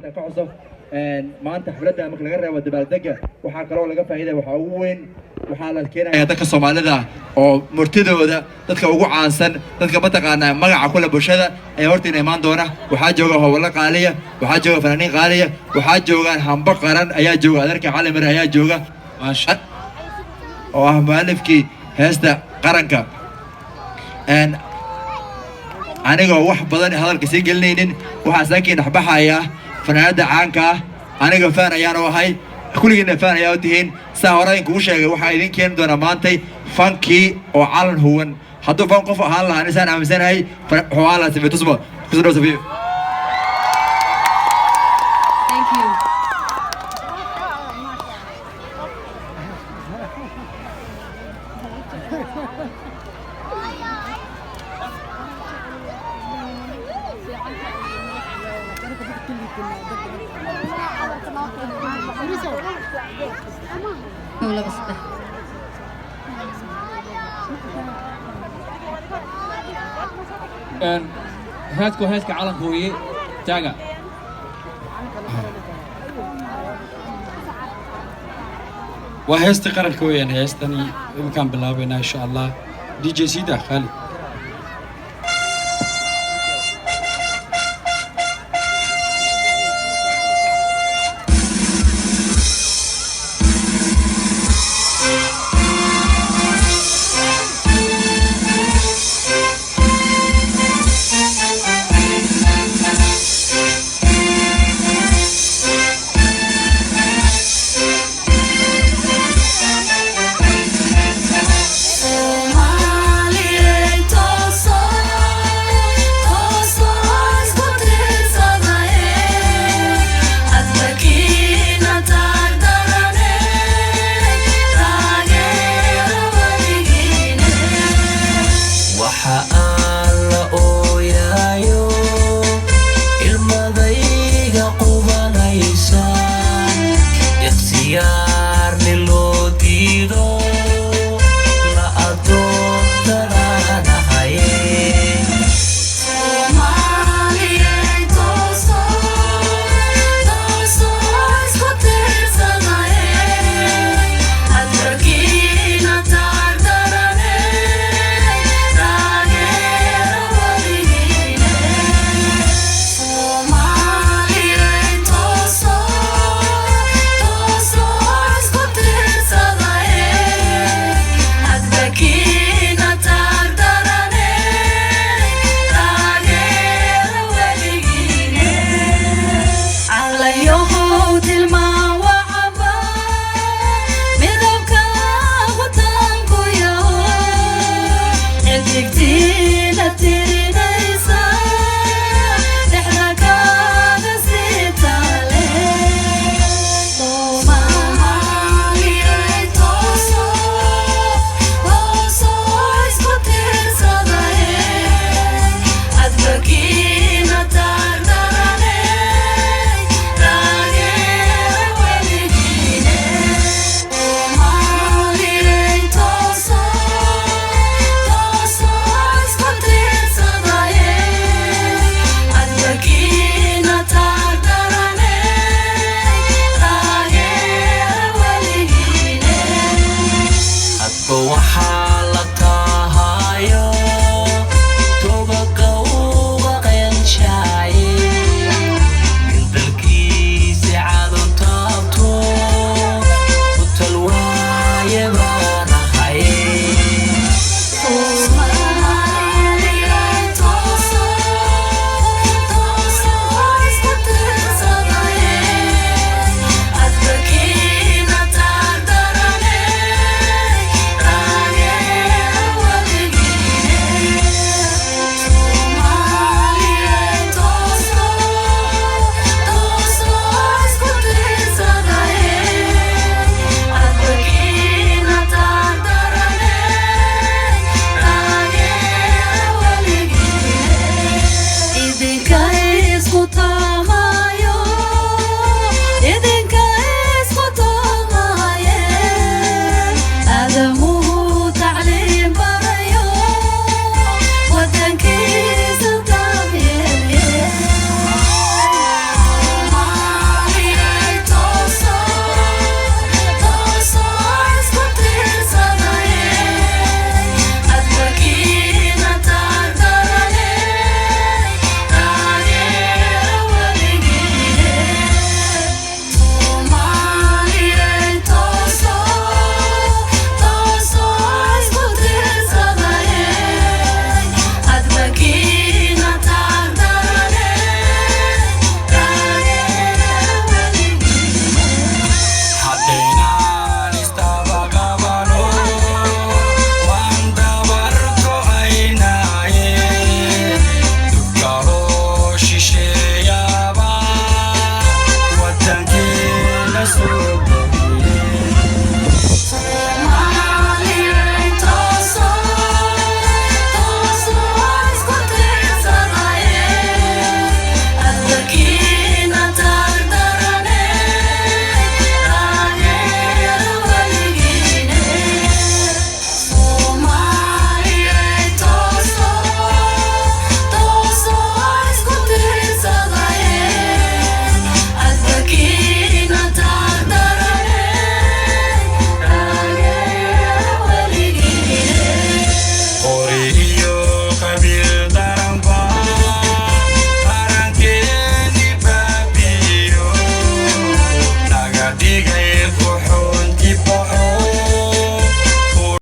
Ka cusub maanta xafladda marka laga reebo dabaaldega, waxaa kaloo laga faa'iidaya, waxaa ugu weyn, waxaa la keenaya dadka Soomaalida oo murtidooda dadka ugu caansan, dadka mataqaanaa magaca kule bulshada ayaa hortiina imaan doona. Waxaa jooga howlo qaaliya, waxaa jooga fanaaniin qaaliya, waxaa joogaan hambo qaran ayaa jooga, adeerka Cali Mire ayaa jooga oo ah mualifkii heesta qaranka. Anigoo wax badan hadalka sii gelinaynin, waxaa saakiin dhexbaxaya fanaanada caanka ah. Aniga fan ayaan u ahay, kulligiina fan ayaa u tihiin. Saa hore idinkugu sheegay, waxaa idin keeni doonaa maantay fankii oo calan huwan. Hadduu fan qof ahaan lahaa, anisaan aaminsanahay, wuxuu ahaan lahaa Safiya Tusmo. Kusoo dhaw, Safiyo. Thank you. Kow, laba, saddex. Heesku heeska calanka weeye, taaga. Waa heesta qaranka weeyaan heestani. Iminkaan bilaabaynaa, insha Allah. DJ sida Khaalid. Soomaaliyeed. Waxa aan la ooyaayo, ilmadayga qubanaysa, ikhtiyaarni loo diido, la adoontananahaye. Soomaaliyeed, toosoo toosoo, isku tiirsanaye, hadalkiina taagdarane, taageera weligiine. Soomaaliyeed, toosoo toosoo, isku tiirsanaye, hadalkiina taagdarane, taageera weligiine. Calayahow tilmaan wacaba, midabka wadanku yaho, xidigtiina tirinaysa, dhexda kaaga sii taale. Soomaaliyeed, toosoo toosoo, isku tiirsadaye, hadalkiina taagdarane, taageera. Soo.